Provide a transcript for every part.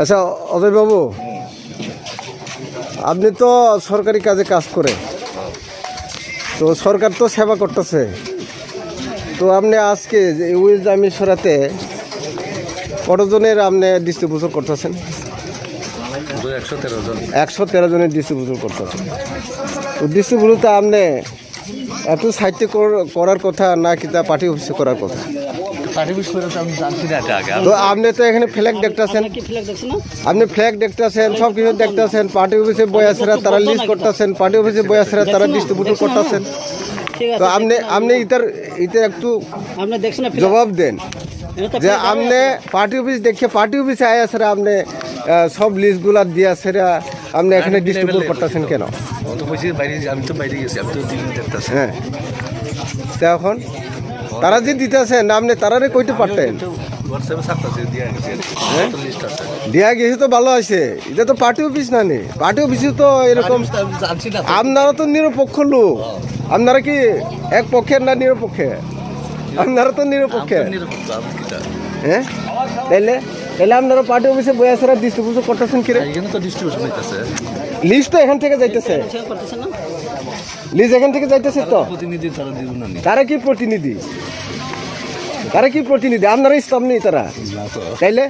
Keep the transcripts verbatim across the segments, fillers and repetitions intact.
আচ্ছা, অজয় বাবু, আপনি তো সরকারি কাজে কাজ করে, তো সরকার তো সেবা করতেছে, তো আপনি আজকে যে ওই জামি সরাতে কতজনের আপনি ডিস্ট্রিবিউশন করতেছেন? একশো তেরো জন। একশো তেরো জনের ডিস্ট্রিবিউশন করতেছেন। তো ডিস্ট্রিবিউশন তো আপনি একটু সাইডে কর-, করার কথা না, কিতা পার্টি অফিসে করার কথা? পার্টি অফিস করে তো আমি জানছি না এটা আগে। তো আপনি তো এখানে ফ্ল্যাগ দেখতেছেন, আপনি কি ফ্ল্যাগ দেখছেন না? আপনি ফ্ল্যাগ দেখতেছেন, সব কিছু দেখতেছেন, পার্টি অফিসে বই আছে, তারা লিস্ট করতেছেন, পার্টি অফিসে বই আছে, তারা ডিস্ট্রিবিউট করতেছেন। ঠিক আছে, তো আপনি, আপনি ইতার, ইতার একটু আপনি দেখছেন না ফ্ল্যাগ? জবাব দেন এটা তো যে ফ্ল্যাগ আপনি পার্টি অফিস দেখে, পার্টি অফিসে আয়া ছাড়া আপনি, আহ, সব লিস্টগুলা দিয়া ছাড়া আপনি এখানে ডিস্ট্রিবিউট করতেছেন কেন? ও তো কইছি বাইরে, আমি তো বাইরে গেছি, আমি তো দিন দেখতেছি। হ্যাঁ, তো এখন তারা যে দিতেছেন, আপনি তারারে কইতে পারতেন। তো হোয়াটসঅ্যাপে ছাড়তেছি, দিয়া গেছি। হ্যাঁ? তো লিস্ট আছে। দিয়া গেছে তো ভালো আছে, এটা তো পার্টি অফিস না নি, পার্টি অফিসে তো এরকম। পার্টি অফিস তো আমি জানছি না তো। আপনারা তো নিরপেক্ষ লোক, আপনারা কি এক পক্ষের না নিরপেক্ষে? আপনারা তো নিরপেক্ষে। আমি তো নিরপেক্ষ, আমি কি জানি? হ্যাঁ, তাইলে, তাইলে আপনারা পার্টি অফিসে বই আছে, ডিস্ট্রিবিউশন করতেছেন কি রে? আর এখানে তো ডিস্ট্রিবিউশন হইতেছে। লিস্ট তো এখান থেকে যাইতেছে। লিস্ট এখান থেকে যাইতেছে তো। প্রতিনিধি তারা দিব না নি? তারা কি প্রতিনিধি? তারা কি প্রতিনিধি? আপনারা স্টাফ নেই তারা? না তো। তাইলে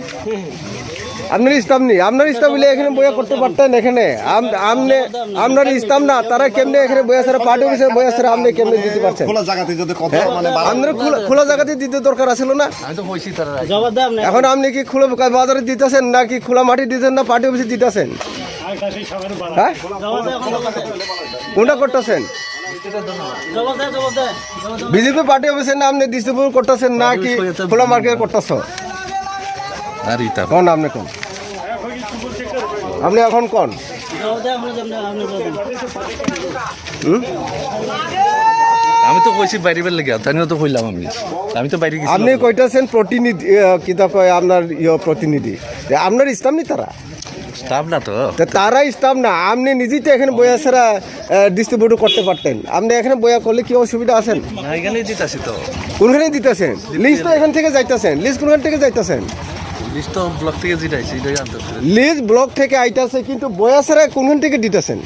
আপনার স্টাফ নেই, আপনার স্টাফ হইলে এখানে বইয়া করতে পারতেন। এখানে আম-, আমনে, আপনার স্টাফ না, তারা কেমনে এখানে বইয়া ছাড়া, পার্টি অফিসে বইয়া ছাড়া আপনি কেমনে দিতে পারছেন? খোলা জায়গাতে যদি কত, হ্যাঁ? মানে, বাজার আপনার খোলা, খোলা জায়গাতে দিতে দরকার আছিল না? আমি তো কইছি তারা। জবাব দেন আপনি। এখন আপনি কি খোলা বাজারে দিতেছেন, নাকি খোলা মাঠে দিতেছেন, না পার্টি অফিসে দিতেছেন? হ্যাঁ, জবাব দেন, জবাব দেন। কোনটা করতেছেন? জবাব দেন, জবাব দেন। বিজেপি পার্টি অফিসের নাম নিয়ে ডিস্ট্রিবিউট করতেছেন, নাকি খোলা মার্কেট করতেছ? আর ইতা কোন আপনি কোন? আপনি এখন কোন? হুম? আমি তো কইছি বাইরে বের লেগে, তাই তো কইলাম আমি। আমি তো বাইরে গেছি। আপনি কইতাছেন প্রতিনিধি, আহ, কিতা কয় আপনার ইয়ে প্রতিনিধি। তে আপনার স্টাফ নি তারা? স্টাফ না তো। তে তারা স্টাফ না, আপনি নিজেই তো এখানে বইয়া ছাড়া, আহ, ডিস্ট্রিবিউট করতে পারতেন। আপনি এখানে বইয়া করলে কি অসুবিধা আছেন? না, এখানেই দিতাছি তো। কোনখানে দিতেছেন? লিস্ট তো এখান থেকে যাইতেছেন। লিস্ট কোনখান থেকে যাইতেছেন? লিস্ট তো ব্লক থেকে যেটা আইছে, এটাই আনতে হবে। লিস্ট ব্লক থেকে আইতাছে, কিন্তু বইয়া ছাড়া কোনখান থেকে দিতেছেন?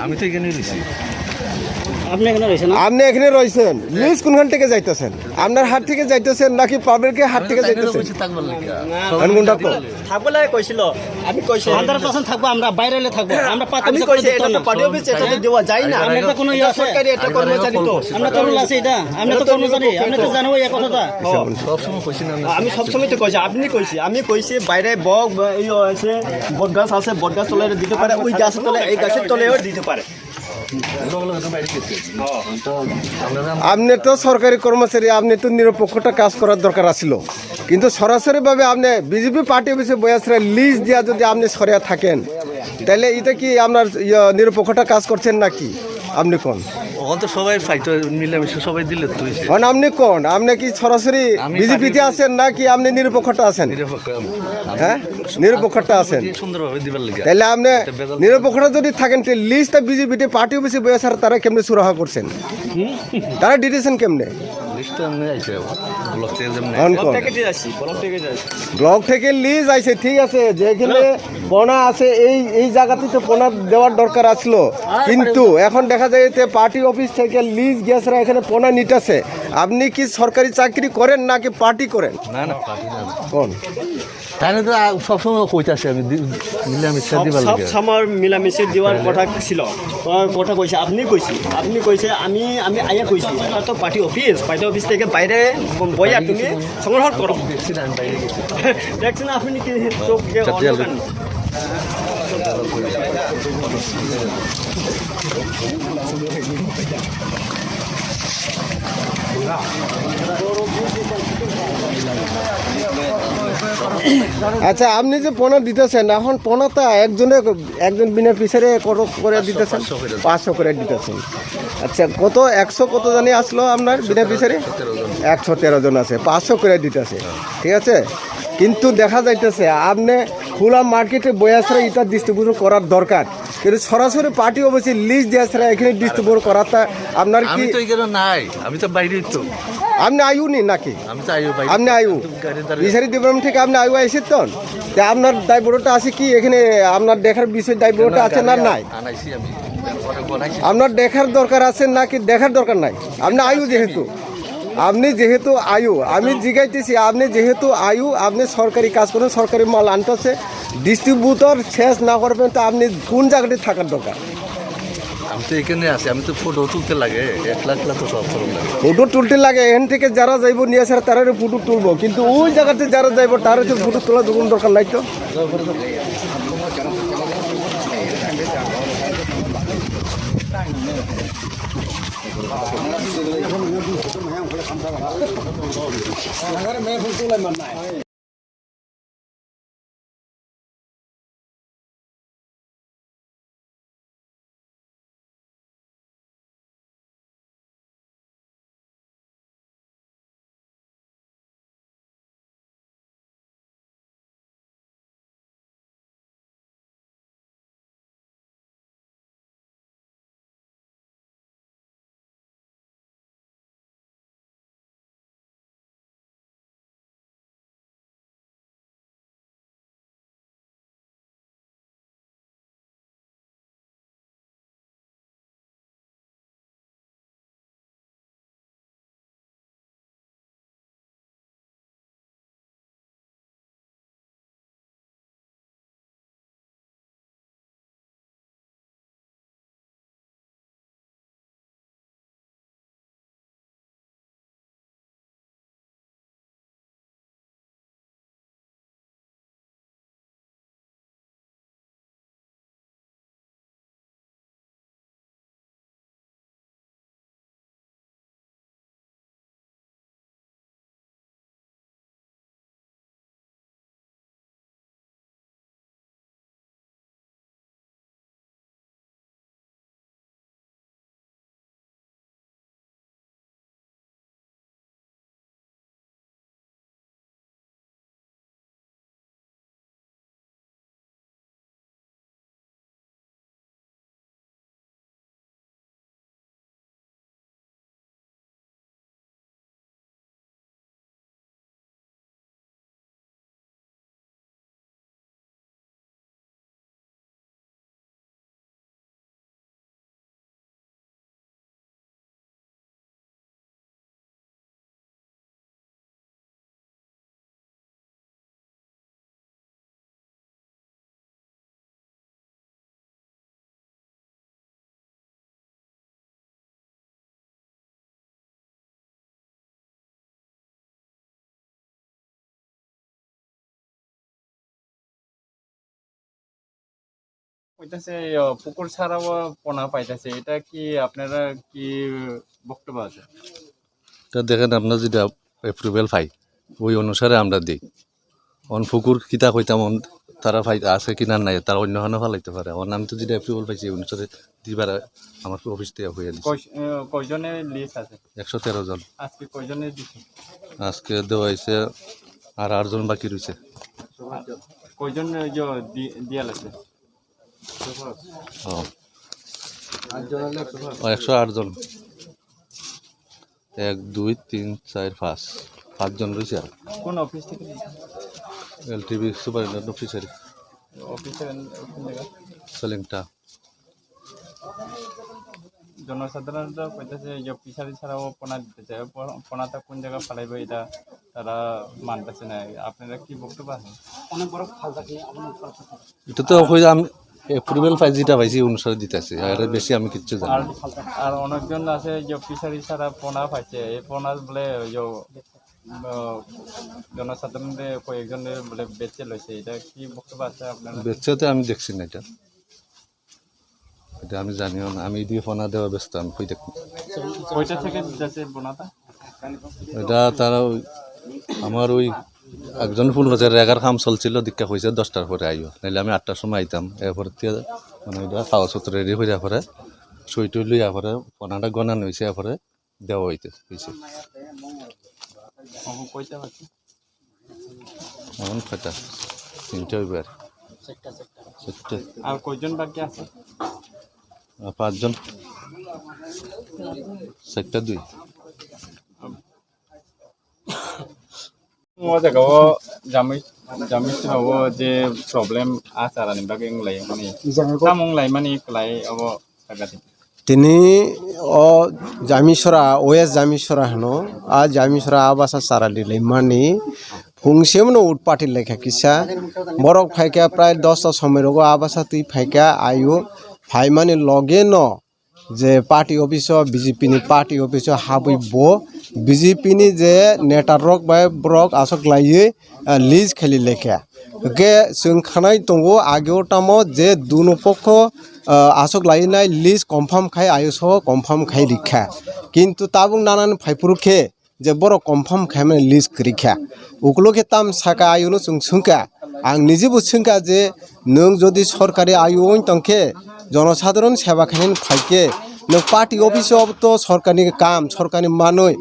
আমি তো এখানেই রয়েছি। আপনি এখানে রয়েছেন না? আপনি এখানে রয়েছেন, লিস্ট কোনখান থেকে যাইতেছেন? আপনার হাত থেকে যাইতেছেন নাকি পাবলিকের হাত থেকে যাইতেছেন? আমি তো এখানে রয়েছি থাকবার লাগি। আমি কোনটা কো? থাকবো লাগে কইছিল, আমি কইছি। হান্ড্রেড পার্সেন্ট থাকবো আমরা, বাইরে হলে থাকবো। আমরা পাতা আমি পিছে কইছি, করে এটা তো দিতাম না। পার্টি অফিস, এটা তো দেওয়া যায় না। আমরা তো কোনো ইয়ে আছে। সরকারি একটা কর্মচারী তো। আমরা তো রুল আছে এটা। আমরা তো কর্মচারী, আমরা তো জানো এই কথাটা। সব সময় কইছি না আমরা। আমি সব সময় তো কইছি, আপনি কইছি, আমি কইছি বাইরে বক, ব-, ইয়ে আছে, বট গাছ আছে, বট গাছ তলে দিতে পারে, ওই গাছের তলে, এই গাছের তলেও দিতে পারে। আপনি তো সরকারি কর্মচারী, আপনি তো নিরপেক্ষতা কাজ করার দরকার আছিল, কিন্তু সরাসরিভাবে আপনি বিজেপি পার্টি অফিসে বইয়া ছাড়া লিস্ট দিয়া যদি আপনি সরিয়া থাকেন, তাহলে এটা কি আপনার, ইয়া, নিরপেক্ষতা কাজ করছেন নাকি? আপনি কোন? ওখানে তো সবাই ফাইট, মিলামিশা সবাই দিলে তো হইছে। মানে আপনি কোন? আপনি কি সরাসরি আমি বিজেপিতে পার্টি আছেন নাকি আপনি নিরপেক্ষতা আছেন? নিরপেক্ষ আমি। হ্যাঁ? নিরপেক্ষতা আছেন। সুন্দরভাবে দিবার লাগি। তাহলে আপনি একটা ভেজাল নিরপেক্ষতা যদি থাকেন, তাহলে লিস্টটা বিজেপিতে পার্টি অফিসে বইয়া ছাড়া তারা কেমনে সুরাহা করছেন? তারা দিতেছেন কেমনে? লিস্ট তো এমনি আইছে, ব্লক থেকে যেমনি এখন আইছে। কোন? ব্লক থেকে লিজ আইছে, ঠিক আছে, যেখানে পোনা আছে, এই, এই জায়গাতে তো পোনা দেওয়ার দরকার আসলো, কিন্তু এখন দেখা যায় যে পার্টি অফিস থেকে লিজ গিয়া ছাড়া এখানে পোনা নিতেছে। আপনি কি সরকারি চাকরি করেন নাকি পার্টি করেন? না, না, পার্টি না। কোন? তাহলে তো, আ, সবসময় কইতাছে আমি দি-, মিলামিশা সব, দিবার সব লাগে। সময় মিলামিশা দিবার কথা ছিল। ক-, কথা কইছে, আপনি কইছে, আপনি কইছে, আমি, আমি আইয়া কইছি। এটা তো পার্টি অফিস, পার্টি অফিস থেকে বাইরে ব-, বইয়া তুমি সংগ্রহ করো। দেখছি না, আমি বাইরে গেছি। দেখছি না, আপনি কি চোখ দিয়ে অন্ধকার? আচ্ছা, আপনি যে পোনা দিতেছেন, এখন পোনাটা একজনে, একজন বিনা পিসারে কত করে দিতেছেন? পাঁচশো করে। পাঁচশো করে দিতেছেন। আচ্ছা, কত, একশো কত জানি আসলো আপনার বিনা পিসারে? সতেরো জন। একশো তেরো জন আছে, পাঁচশো করে দিতেছে, ঠিক আছে? কিন্তু দেখা যাইতেছে আপনি খোলা মার্কেটে বইয়া ছাড়া এটা ডিস্ট্রিবিউশন করার দরকার। কিন্তু সরাসরি পার্টি অফিসে লিস্ট দেওয়া ছাড়া এখানে ডিস্ট্রিবিউট করাটা আপনার কি? আমি তো এখানে নাই, আমি তো বাইরে তো। আপনি আইও নি নাকি? আমি তো আইও বাইরে। আপনি আইও। আমি তো গাড়ি দাঁড়িয়ে ফিশারি ডিপার্টমেন্ট থেকে আপনি আইও আইসেন তো? তে আপনার দায়বদ্ধতা আছে কি এখানে? আপনার দেখার বিষয়ে দায়বদ্ধতা আছে না, নাই? আনাইছি আমি। পরে বনাইছি। আপনার দেখার দরকার আছে নাকি দেখার দরকার নাই? আপনি আইও যেহেতু, আপনি যেহেতু আইও, আমি জিজ্ঞাইতেছি, আপনি যেহেতু আইও, আপনি সরকারি কাজ করেন, সরকারি মাল আনতেছে, ডিস্ট্রিবিউটর শেষ না করবেন তো আপনি কোন জায়গাতে থাকার দরকার? আমি তো এখানে আছি, আমি তো ফটো তুলতে লাগে, একলা একলা তো সব করুন লাগে। ফটো তুলতে লাগে, এখান থেকে যারা যাইবো নিয়ে আসার তারা ফটো তুলবো, কিন্তু ওই জায়গাতে যারা যাইবো তারা তো ফটো তোলা কোনো দরকার নাই তো। কইতাছে, ইয়ো, পুকুর ছাড়াও পোনা পাইতাছে, এটা কি আপনারা কি বক্তব্য আছে? এটা দেখেন, আমরা যেটা অ্যাপ্রুভেল পাই, ওই অনুসারে আমরা দিই। অন পুকুর কিতা কইতাম, অন তারা পাই আছে কি না নাই, তারা অন্য হানো ফালাইতে পারে। অন আমি তো যেটা অ্যাপ্রুভেল পাইছি, ওই অনুসারে দিবার আমার অফিস থেকে হয়ে দিছে। কয়-, এ, কয়জনের লিস্ট আছে? একশো তেরো জন। আজকে কয়জনের দিছে? আজকে দেওয়া হয়েছে আর আটজন বাকি রয়েছে। কয়জন ওই যে দি-, দিয়া লাগছে? ও। ও, একশো আট জন। এক, দুই, তিন, চার, পাঁচ। পাঁচজন রয়েছে আর। কোন অফিস থেকে দিছে? LTV superintendent officer. অফিসের কোন জায়গা? সেলিংটা। জনসাধারণরা কইতেছে যে ফিশারি ছাড়াও পোনা দিতে চায়, পো-, পোনাটা কোন জায়গা ফালাইবে এটা তারা মানতেছে না। আপনারা কি বক্তব্য আছে? অনেক বড় ফালতা কি, অনেক বড় ফালতা। এটা তো কই আমি অ্যাপ্রুভেল পাই, যেটা পাইছি এই অনুসারে দিতেছে, আর বেশি আমি কিচ্ছু জানি আর, না। আর অনেকজন আছে যে ফিশারি ছাড়া পোনা পাইছে, এই পোনা বলে ওই যে, আহ, জনসাধারণদের কয়েকজনের বলে বেচে লইছে, এটা কি বক্তব্য আছে আপনারা? বেচে তো আমি দেখছি না এটা। এটা আমি জানিও না, আমি এদিকে পোনা দেওয়া ব্যস্ত, আমি কই দেখবো। কয়টা থেকে যাচ্ছে পোনাটা? এটা তারা ওই, আমার ওই একজন ফোন করছে, রেগার কাম চলছিল, দীক্ষা কইছে দশটার পরে আইও, নাইলে আমি আটটার সময় আইতাম। এরপর থেকে মানে এটা কাগজপত্র রেডি হয়ে পরে, সই টই লইয়া পরে, পোনাটা গণনা হয়েছে, এরপরে দেওয়া হইতে হয়েছে। কখন কয়টা বাজে? এখন কয়টা? তিনটা হইবে আর। চারটে। আর কয়জন বাকি আছে? আহ, পাঁচজন। চারটা দুই। O jaga o jamui, jamui sira o je problem a chara ni bagwi wng lai mani. Tamo wng lai mani kwlai obo sagati. Tini o jamisora, West Jamisora hino, a jamisora a basa chara dilai mani, phung semno utpati lekha kisa, borok phaikha prai dosta somoi rogo a basa twi phaikha, ayo phaimani loge no je party office o, B J P ni party office o habwi bo B J P ni je neta rok bai borok aswk laiwi, ah, list kheli lekha. Hwnkhe chwng khanai tongo, ageo tamo je duno pokho, ah, aswk lainai list confirm khai, ayuso confirm khai rikha. Kintu tabuk nanani phaiphuru khe je borok confirm khaimani list kwrwi kha. Ukulo khe tam saka, ayuno chwng swngkha, ang nijebo swngkha je nwng jodi sorkari ayu wng tongkhe, jonosadharon seba khainani phaikhe, nwng party office o to sorkarni kam, sorkarni manwi,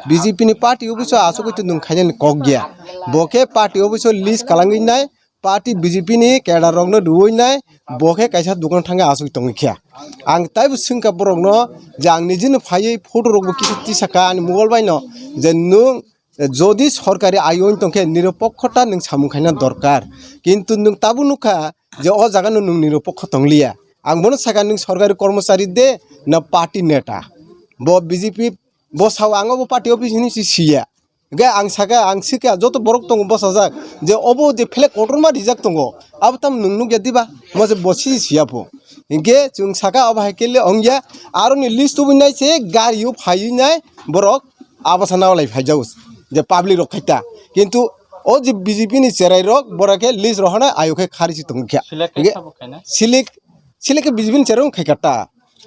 B J P ni party office o achugwi to nwng khainani kok ya. Bo khe party office o list kalangwi nai, party B J P ni cadre rokno rwui nai, bo khe kaisa dokan thangwi aswk tongwi kha. Ang taibo swngkha borokno je ang nijino phaiwi photo rokbo kisa tisakha ani mobile bai no je nwng jodi sorkari ayon tongkhe niropokkhota nwng samung khaina dorkar. Kintu nwng tabuk nukha je o jaga no nwng niropokho tongliya. Ang bono sakha nwng sorkari kormochari de na party neta. Bo B J P bo sao ang obo party office hinwi si siya. Hwnkhe ang sakha, ang swkha, joto borok tongo bwsajak, je obo je flag kotorma rijak tongo, abo tamo nwng nukya diba? Mo se bo siji siya pho. Hwnkhe chwng sakha, obo hai khe le wngya, aroni list tubui nai se gari o phaiwi nai borok abo sana walai phai jago, je public rok khai ta. Kintu o je B J P ni cherai rok, borok khe list rohornai, ayo khe khari se tongkha. Select khe Hwnkhe sabo khaina? Select, select khe B J P ni cherai rok khai kha ta.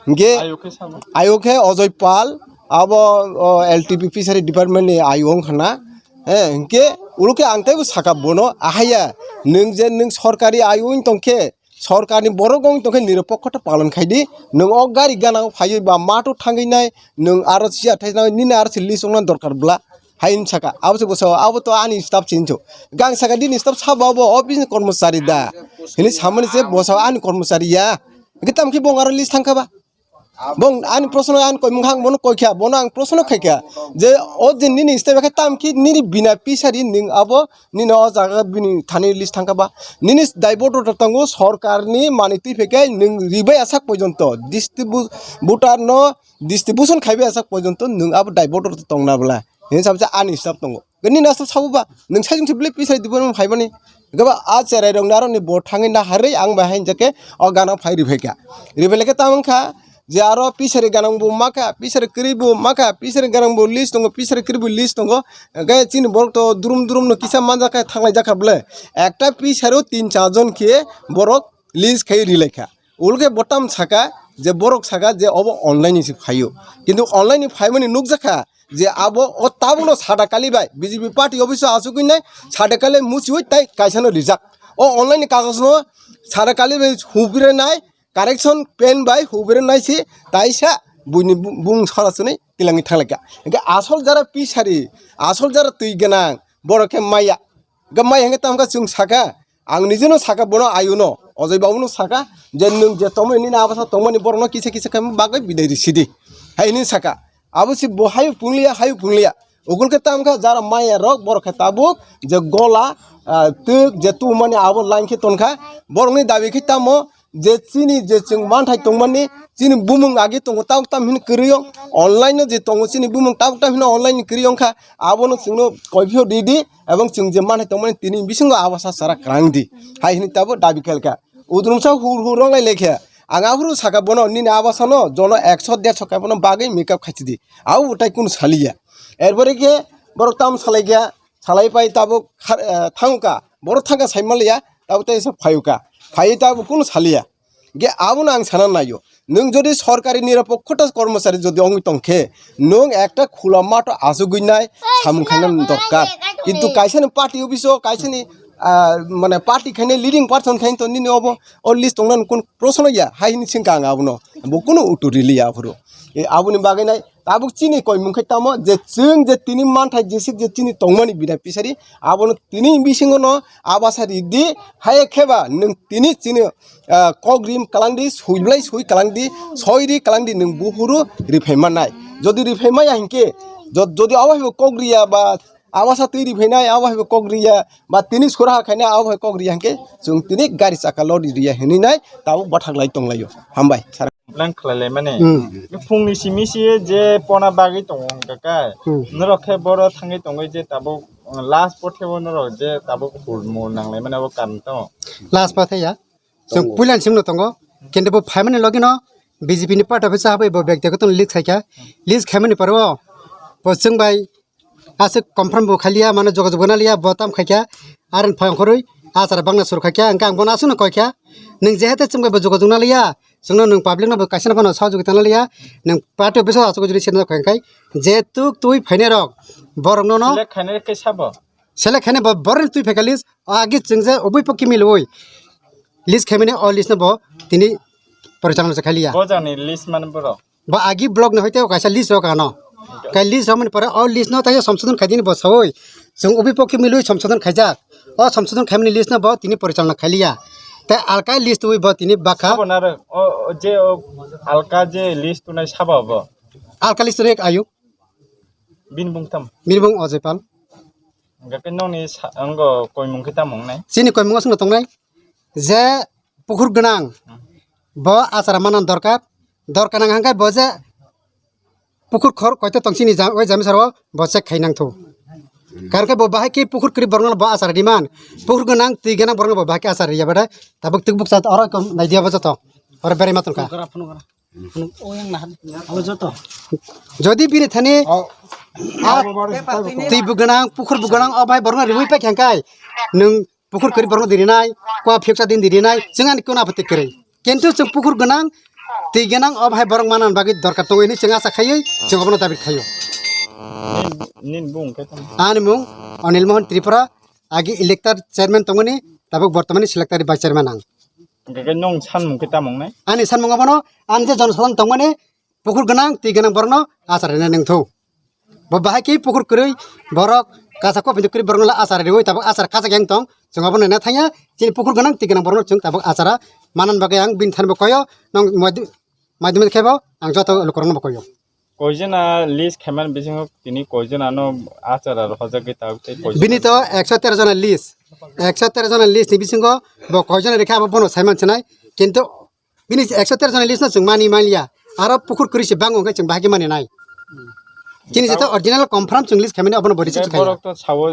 Hingke Ayo khe sabo. Ayo khe Ojoi Pal, abo, o, L T B Fishery Department ni ayo wngkha na. Eh, hingke ulo khe ang teibo saka bono, ahaiya, nwng je nwng sorkari ayo wng tongkhe, sorkarni borok wng tongkhe niropokkhota palon khaidi, nwng o gari gana phaiwi ba mato thangwi nai, nwng aro siya thai nai, nini aro se list wngna dorkar bla. Hai hwn saka, abo se bwsao, abo to ani staff se hinso. Gang saka, "Nini staff sabo abo office ni kormochari da?" Hini samani se bwsao ani kormochari ya. Hingke tamo khe bo aro list thangkha ba? Bo ani proshno ani koimung kha, ang bono koi kha, bono ang proshno khai kha. Je o je nini staff khe tamo khe nini bina pisari nwng abo nini o jaga bini thani list thangkha ba? Nini daibodota tongo sorkarni manwi twi phai khe nwng ribai asak pojonto distribu-, voter no distribution khaibai asak pojonto nwng abo daibodota tongna bwla. Hini samsa ani staff tongo. Gani na staff sabo ba? Nwng sajung se bwlai pisari dibo nang phaimani. Gaba a cherai rok narok ni bo thangwi na harwi ang bai hain jake o gana phai riphaikha. Riphailai khe tamo wngkha je aro pisari ganang bo makha, pisari kwrwi bo makha, pisari ganang bo list tongo, pisari kwrwi bo list tongo. Hingke chini borok to drum drum no kisa manjakha, thanglai jakha bwle. Ekta pisari o tin char jon khe borok list khai rilaikha. Ulke botam saka je borok saka je obo online ni se phaio. Kintu online ni phaimani nukjakha je abo o tabukno sada kali bai B J P party office o achugwi nai sada kali muchiwi tai kaisa no rijak. O online ni kagoj no sada kali bai hubire nai correction pen bai hubire nai se taisa buini bu-, bung sora swnwi tilangwi thanglaikha. Hingke asol jara pisari, asol jara twi gwnang borok khe maya. Hingke maya hingke tamkha chwng saka, ang nijeno saka bono ayuno, Ojoi babuno saka, je nwng je tongmani nini abasa tongmani borokno kisa kisa khe bagwi bidai risidi. Hai hwnwi saka, abo se bo hayo pungliya, hayo pungliya. Ugul khe tamkha jara maya rok, borok khe tabuk je gola, ah, twk je tumani abo line khe tonkha, borokni dabi khe tamo je chini je chwng manthai tongmani, chini bumung agi tongo, tabuk tam hini kwrwi o, online no je tongo chini bumung, tabuk tam hini online ni kwrwi ongkha, abono chwngno koipio ridi, ebong chwng je manthai tongmani tini bisingo abasa chara kwrang di, hai hini tabuk dabi khelkha. Udrumsa hur hur ronglai lekhe, ang aphuru saka bono nini abasano jono ekso derso khe bono bagwi makeup khaisidi, abo bo tai kunu saliya. Erpore khe borok tam salaikha, salai pai tabuk khar-, eh, thangkha, borok thangkha sai manliya, tabuk tai se phayukha, phaiwi tabuk kunu saliya. Ge abono ang sana naio, nwng jodi sorkari nirapokkota kormochari jodi wngwi tongkhe, nwng ekta khula mato achugwi nai samung khaina dorkar, kintu kaisa ni party office o kaisa ni, ah, mane party khainai leading person khainai to nini obo o list tongnani kun proshno ya hai hini singkha ang abono, bo kunu utu rili ya aphuru. E, aboni bagwi nai Tabuk chini koimung khe tamo je chwng je tini manthai jesik je chini tongmani bina pisari, abono tini bisingo no abasa ridi, haiya kheba nwng tini chini, ah, kok rim kalangdi, suiblai sui kalangdi, soiri kalangdi nwng buhuru riphai mannai. Jodi riphai maya hinkhe, jod-, jodi abo haibo kok riya ba abasa twi riphainai, abo haibo kok riya ba tini suraha khainai, abo hai kok riya hinkhe chwng tini gari chaka lori riya hinwi nai tabuk bathak lai tonglaio. Hambai. Plan khlai lai mani. Hmm. Phungni simi si je pona bagwi tongo hwnkha khe. Hmm. Norok khe boro thangwi tongwi je tabuk, uh, last pothebo norok je tabuk hurmu nanglai mani abo karon tamo. Last pathe ya. Chwng puilan simno tongo. Kintu bo phaimani logino B J P ni party office habai bo bektigoto list khaikha. List khaimani pore o bo chwng bai aswk confirm bo khaliya, mane jogajog bo naliya, bo tam khaikha, aron phai ongkhorwi achara bangna sur khaikha, hwnkhe ang bono aswkno koikha, nwng jehete chwng bai bo jogajog naliya, chwngno nwng public no bo kaisa no phano sahajogita naliya, nwng party office o achukjagwi senda khaikha, je tuk twi phainai rok, borok nono select khainai khe sabo? Select khainai bo borokni twi phaikha list, o agi chwng je obwi pokki milwi list khaimani o list no bo tini porichalona se khaliya. Bo jani list mane borok? Bo agi block ni hoite kaisa list rok ano. Kai list rok mani pore o list no taisa somsodon khaidini bo sawi. Chwng ubi pokki milwi somsodon khaijak. O somsodon khaimani list no bo tini porichalona khailiya. Tei alka list wi bo tini bakha. Sabo naro, o, o je o alka je list tunai sabo bo? Alka list rek ayu. Bini bung tam? Bini bung Ojoi Pal. Hingke nongni sa-, ongo koimung khe tamo wngnai? Chini koimung aswkno tongnai. Je pukhur gwnang, hmm, bo achara mana dorkar. Dorkar nang hangkhe bo je pukhur khor koito tong chini ja-, o jamisaro bo check khai nangthu. Karon khe bo bahai khe pukhur kwrwi borokno bo achara riman. Pukhur gwnang, twi gwnang borokno bo bahai khe achara riya bade. Tabuk twk bukcha oro kom naidiya bo joto. Oro berai ma tongkha. Phunukra, phunukra. Phunuk, o yang nahan. Abo joto. Jodi bini thani, oh, ah, twi bo gwnang, pukhur bo gwnang, o bai borokno riwi pai khe hangkai. Nwng pukhur kwrwi borokno dirinai, kua phiyoksa din dirinai, chwng ani kono apatti kwrwi. Kintu chwng pukhur gwnang, twi gwnang, o bahai borok manna bagwi dorkar tongo hwnwi chwng acha khaiwi chwng obono dabi khaio. Nin, nin bung khe tamo? Ani mung Anil Mohan Tripura, agi elected chairman tongmani, tabuk bortomani selected vice chairman ang. Hingke khe nwng sanmung khe tamo wngnai? Ani sanmung abono, ang je jonosadharon tongmani, pukhur gwnang, twi gwnang borokno achara rina nangthu. Bo bahai khe pukhur kwrwi borok kasa kok phai kwrwi borokno achara riwi tabuk achara kachak yang tong. Chwng abono naina thangya, chini pukhur gwnang, twi gwnang borokno chwng tabuk achara manna bagwi ang bini thani bo koyo, nong madi-, madhyamik khe bo ang joto lukurokno bo koyo. Koijona list khaimani bisingo tini koijona no achara rw hojagwi tabuk tei koijona? Bini to ekso tero jona list. Ekso tero jona list ni bisingo bo koijona rikha abo bono saiman sinai. Kintu bini ekso tero jona list no chwng mani manya. Aro pukhur kwrwi se bango hwnkhe chwng bahai khe mani nai. Chini jeto original confirm chwng list khaimani abono bo receipt khaina. Borok to sawo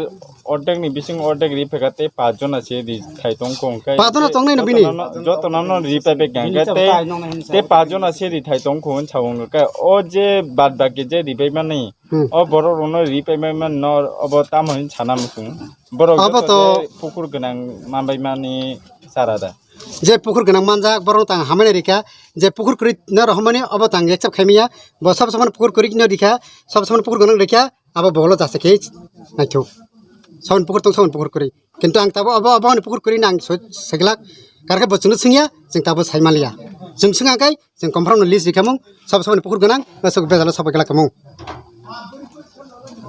ordek ni bising ordek ri pheka tei pach jona se ri thai tong kho hwnkhe. Pach jona tongnai no bini. Joto no, joto no no ri phai bek hwnkhe tei, tei pach jona se ri thai tong kho hwn sawo hwnkhe o je bad baki je ri phai mani. Hmm. O borok rok no ri phai mani no obo tamo hin sana muchung. Borok obo joto to je pukhur gwnang manbai mani chara da. Je pukhur gwnang manjak, borok tang hamani rikha, je pukhur kwrwi no rohormani, obo tang accept khaimaya, bo sob somani pukhur kwrwi no rikha, sob somani pukhur gwnang rikha, abo bogolo jasa khe naithok. Somani pukhur tong, somani pukhur kwrwi. Kintu ang tabo abo, abo ani pukhur kwrwi nang so-, seglak, karkhe bo chwngno swngya, chwng tabo sai manliya. Chwng swngya kai, chwng confirm no list rikhamung, sob somani pukhur gwnang, no sok bejalo sok glak kamung.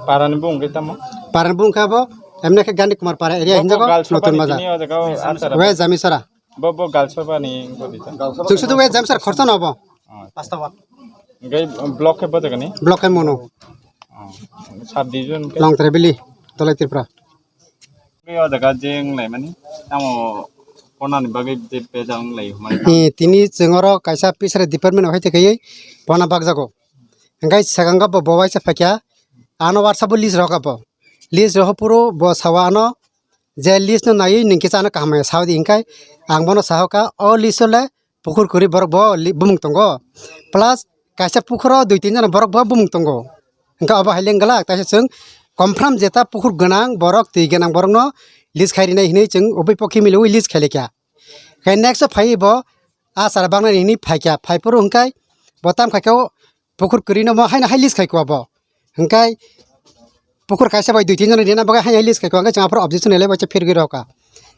Parani bung khe tamo? Parani bung khe abo, emne khe Gandhi Kumar Para area hinjago, Notun Bazar. West Jamisora. Bo, bo Galsabani wngkha di ta? Chwng sudu wai jam sir khorsa no bo. Oh. Hingke block khe bo jaga ni? Block khe mono. Oh. Sub division khe? Longtrai Valley, Dholai Tripura. Khe o jaga je wng lai mani, tamo konani bagwi je bejal wng lai mani. Eh, tini chwng oro kaisa fishery department o hai te kaiwi pona bakjago. Hingke swkang bo bo waisa phaikha, ano WhatsApp o list rok abo. List rok phuru bo sawa ano, je list no naiwi nwng kisa ano kaham maya saudi hinkhai ang bono sahokha o list o le pukhur kwrwi borok bo li-, bumung tongo, plus kaisa pukhuro dui tin jona borok bo bumung tongo. Hwnkhe obo hai le wngla taisa chwng confirm jeta pukhur gwnang borok twi gwnang borokno list khai rinai hinwi chwng ubi pokhi miliwi list khai laikha. Khe next o phaiwi bo achara bangnani hinwi phaikha, phaiphuru hwnkhe bo tam khaikhe o pukhur kwrwino mo haino hai list khaikha bo. Hwnkhe pukhur kaisa bai dui tin jona rina bagwi haino hai list khaikha, hwnkhe chwng aphuru objection rwlai bai phirgwi rwkha.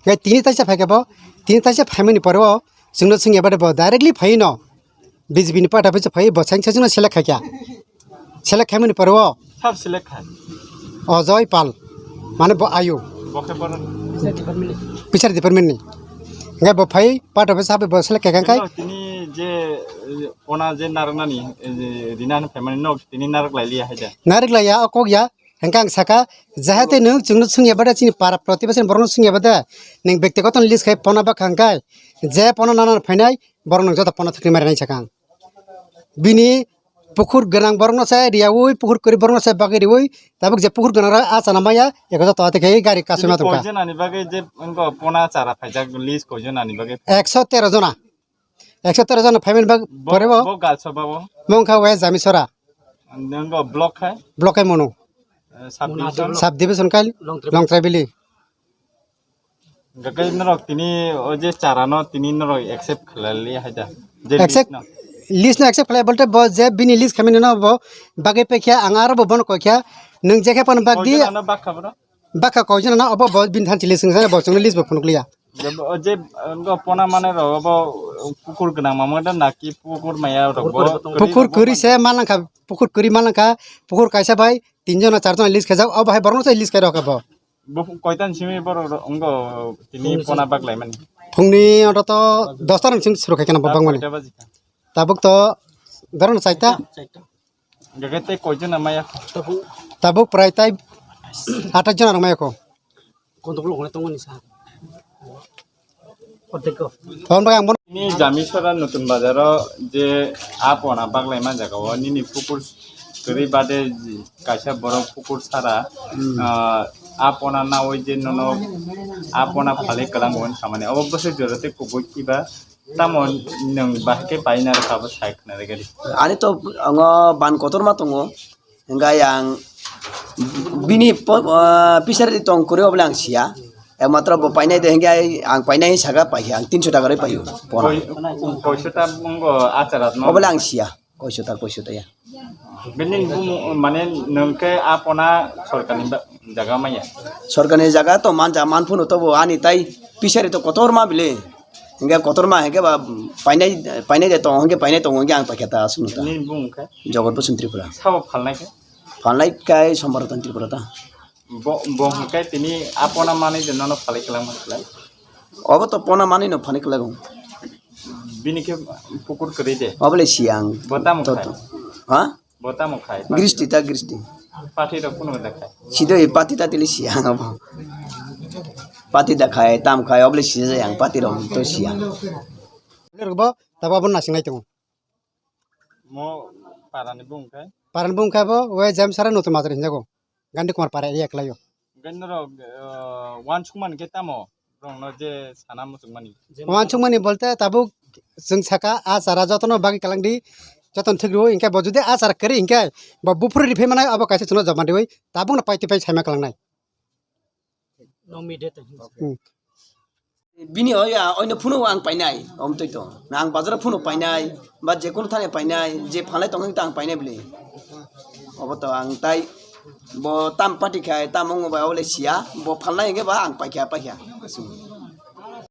Hwnkhe tini taisa phaikha bo, tini taisa phaimani pore o chwngno swngya bade bo directly phaino B J P ni party office phaiwi bo saingsa chwngno select khaikha. Select khaimani pore o? Sab select khai. Ajoy Pal. Mane bo ayu. Bo khe bono. Fishery department ni. Ngai bo phai part of sabe bo select khe kang kai. Tini je, eh, pona je narwknani, eh, je rinani phaimani nok tini narwk lai liya hai da. Narwk lai ya, o kok ya. Hengkang saka, jahate nwng chwngno swngya bada chini para protibasi borokno swngya bada. Nwng bektigoto list khai pona bakha hwnkhe. Je pona nana phainai, borok nwng joto pona thwkni mari nai sakang. Bini pukur gwnang borokno se riyaui, pukur kwrwi borokno se bagwi riui, tabuk je pukur gwnang rok a chana maya, eko joto ate khe gari kasui ma tongkha. Koijon ani bagwi je wngkha pona chara phaijak list koijon ani bagwi? Ekso tero jona. Ekso tero jona phaimani bag pore bo. Bo galso babo. Mo wngkha West Jamisora. Nongo block khai? Block khai mono. Eh, subdivision? Subdivision khai Longtrai. Longtrai Valley. Gakai norok tini o je chara no tini norok accept khlali hai da. Je accept, list no. List no accept khlai bolte bo je bini list khamini no bo bagwi pekha ang aro bo bono kokha nwng je khe pano bag di. Koijon ano bag kha bro? Bag kha koijon ano obo bo bini thanchi list wngsa bo chwngno list bo phunukliya. Je bo, je, eh, bo pona mane ro bo pukur gwnang mamo da naki pukur maya ro bo? Pukur kwrwi se manang kha, pukur kwrwi manang kha, pukur kaisa bai tinjon na charjon list khe jak obo hai borokno se list khe rok bo. Bo koitan simi borok ro-, wngkha tini pona baglai mani? Phungni oro to dosta rang sing suru khai kheno bo bangmani. Koita baji kha? Tabuk to doro no chaita. Chaita. Gaga tei koijon na maya kho? Tabuk prai tai athais jon rang maya kho. Kontobul hwnwi tongmani sa. Tei ang bono nini Jamisora Nutun Bazaro je a pona baglai man jaga o nini pukur kwrwi bade kaisa borok pukur sara, ah, a pona nawi je nono a pona phalwi kwlango wngkha mani obo bwswk jora tei kubui kiba tamo nwng bahai khe paina rwkha bo sai khna rwgadi. Ani to ango ban kotorma tongo. Hingke ang bini po-, ah, fishery tong kwrwi obole ang siya. Ekmatro bo painai de hingke ang painai saka paikha ang tinso taka rwi paio. Pona. Koi-, koiso ta wngkha acharatno? Obole ang siya. Koiso ta, koiso ta ya. Bini bumung mane nwng khe a pona sorkarni ba-, jaga maya? Sorkarni jaga to manja manphano tobo ani tai fishery to kotorma bile. Hingke kotorma hingke ba painai, painai de tongo, hingke painai tongo, hingke ang paikha ta aswk nung ta. Nini bumung khe? Jogot Bosong Tripura. Sabo phalnai khe? Phalnai kai Sombar Ratan Tripura ta. Bo, bo hingke tini a pona manwi de nono phalwi kwlangma khlai? Obo to pona manwi no phalwi kwlago. Bini khe pukur kwrwi de? Obo le siya ang. Bo tamo khai? Ha? Bo tamo khai? Gristi ta gristi. Pathi rok kuno da khai? Sidoi pathi ta tili siya ang abo. Pathi da khai, tam khai, obole siya jai ang pathi rok to siya. Bo tabo abo nasingnai tongo. Mo parani bung khai? Parani bung khai bo, we Jamisora Nutun Bazar hinjago. Gandhi Kumar para area kwlaio. Hingke norok, eh, wansukmani khe tamo? Borokno je sana muchungmani. Wansukmani bolte tabuk chwng saka a chara jotono bagwi kwlangdi, jotono thwk rwo, hinkhe bo jodi a chara kwrwi hinkhe bo buphuru riphai manai abo kaisa chwngno joma riwi tabukno paitwi pai saima kwlangnai. Hmm. Bini oya, oino phunu ang painai, omtwi to. Na ang bazaro phunu painai, ba je kono thani painai, je phalai tongwi ta ang painai bwle. Obo to ang tai bo tam party khai, tam wngo bai obole siya, bo phalnai hingke ba ang paikha, paikha.